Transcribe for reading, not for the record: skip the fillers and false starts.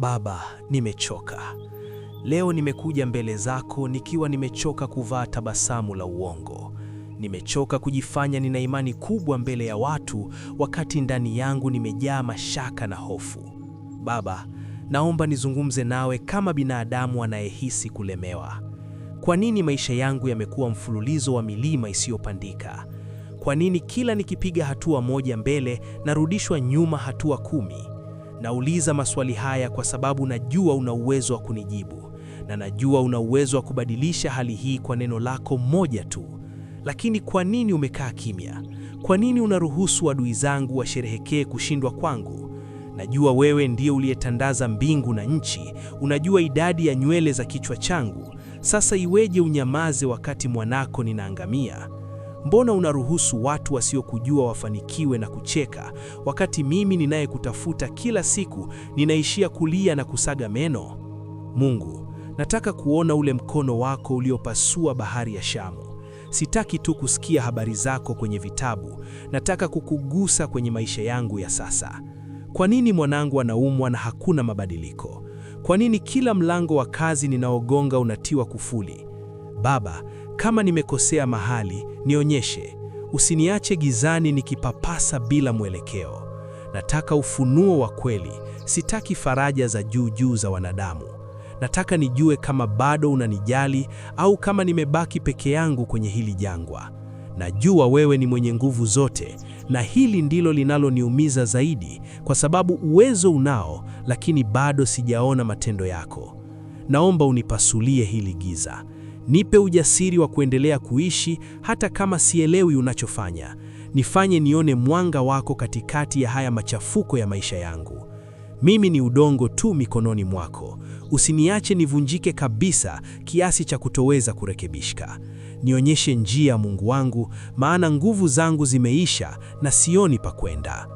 Baba, nimechoka. Leo nimekuja mbele zako nikiwa nimechoka kuvaa tabasamu la uongo. Nimechoka kujifanya nina imani kubwa mbele ya watu wakati ndani yangu nimejaa mashaka na hofu. Baba, naomba nizungumze nawe kama binadamu anayehisi kulemewa. Kwa nini maisha yangu yamekuwa mfululizo wa milima isiyopandika? Kwa nini kila nikipiga hatua moja mbele narudishwa nyuma hatua 10? Nauliza maswali haya kwa sababu najua una uwezo wa kunijibu, na najua una uwezo wa kubadilisha hali hii kwa neno lako moja tu. Lakini kwa nini umekaa kimya? Kwa nini unaruhusu adui zangu washerehekee kushindwa kwangu? Najua wewe ndiye uliyetandaza mbingu na nchi, unajua idadi ya nywele za kichwa changu. Sasa iweje unyamaze wakati mwanako ninaangamia? Mbona unaruhusu watu wasiokujua wafanikiwe na kucheka, wakati mimi ninayekutafuta kila siku ninaishia kulia na kusaga meno? Mungu, nataka kuona ule mkono wako uliopasua bahari ya Shamu. Sitaki tu kusikia habari zako kwenye vitabu, nataka kukugusa kwenye maisha yangu ya sasa. Kwa nini mwanangu anaumwa na hakuna mabadiliko? Kwa nini kila mlango wa kazi ninaogonga unatiwa kufuli? Baba, kama nimekosea mahali, nionyeshe. Usiniache gizani nikipapasa bila mwelekeo. Nataka ufunuo wa kweli, sitaki faraja za juu juu za wanadamu. Nataka nijue kama bado unanijali au kama nimebaki peke yangu kwenye hili jangwa. Najua wewe ni mwenye nguvu zote, na hili ndilo linaloniumiza zaidi, kwa sababu uwezo unao, lakini bado sijaona matendo yako. Naomba unipasulie hili giza. Nipe ujasiri wa kuendelea kuishi hata kama sielewi unachofanya. Nifanye nione mwanga wako katikati ya haya machafuko ya maisha yangu. Mimi ni udongo tu mikononi mwako. Usiniache nivunjike kabisa kiasi cha kutoweza kurekebishka. Nionyeshe njia, Mungu wangu, maana nguvu zangu zimeisha na sioni pa kwenda.